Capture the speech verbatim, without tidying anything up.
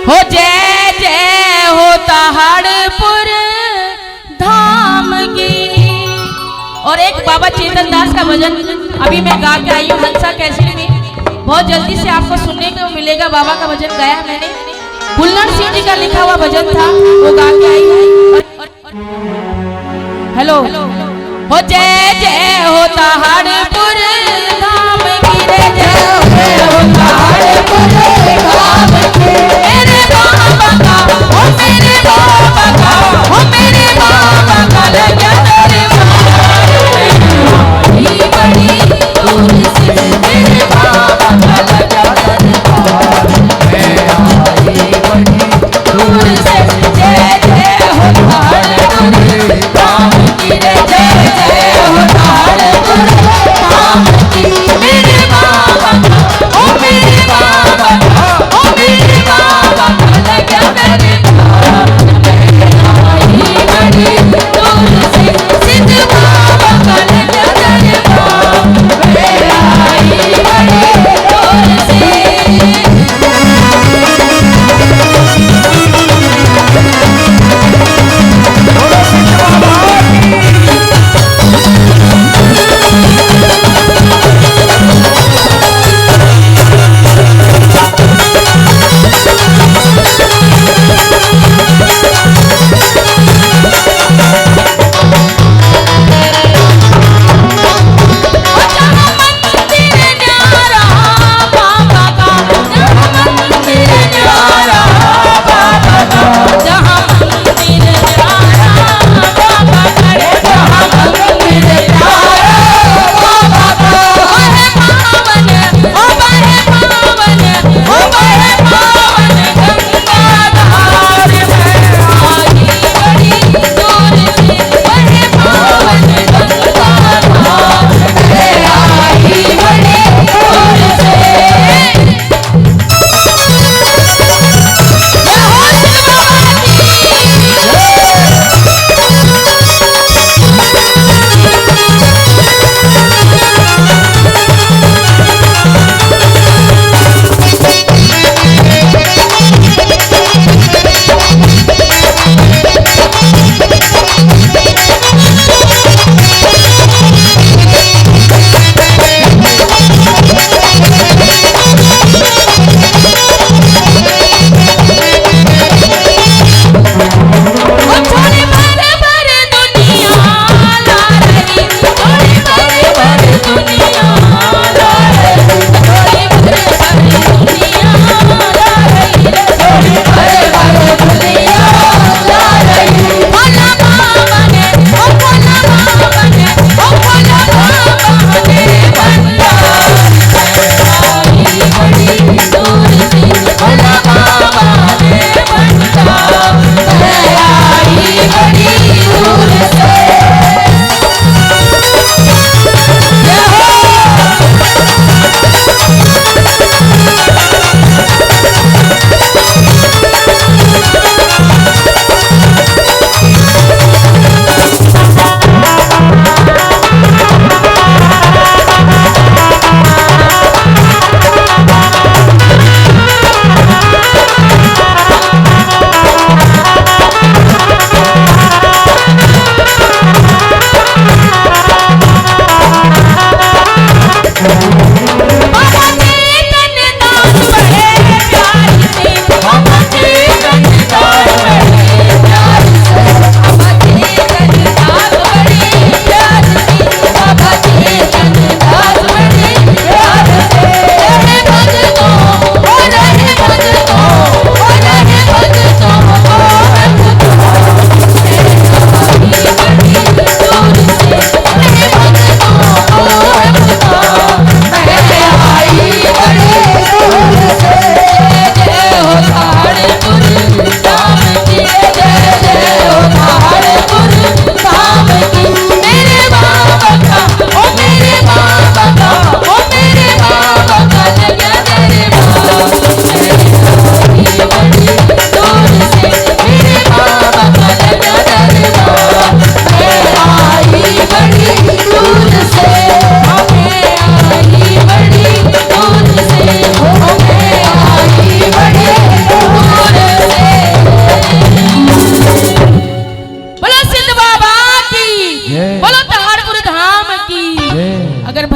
हो जय जय हो ताहड़पुर धाम की। और एक बाबा चेतन दास का भजन अभी मैं गा के आई हूँ हंसा कैसेट में, बहुत जल्दी से आपको सुनने को मिलेगा। बाबा का भजन गाया मैंने, बुल्लण सिंह जी का लिखा हुआ भजन था, वो गा के आई हूँ। हेलो। हो जय जय हो ताहड़पुर धाम की रे, जय हो ताहड़पुर धाम की।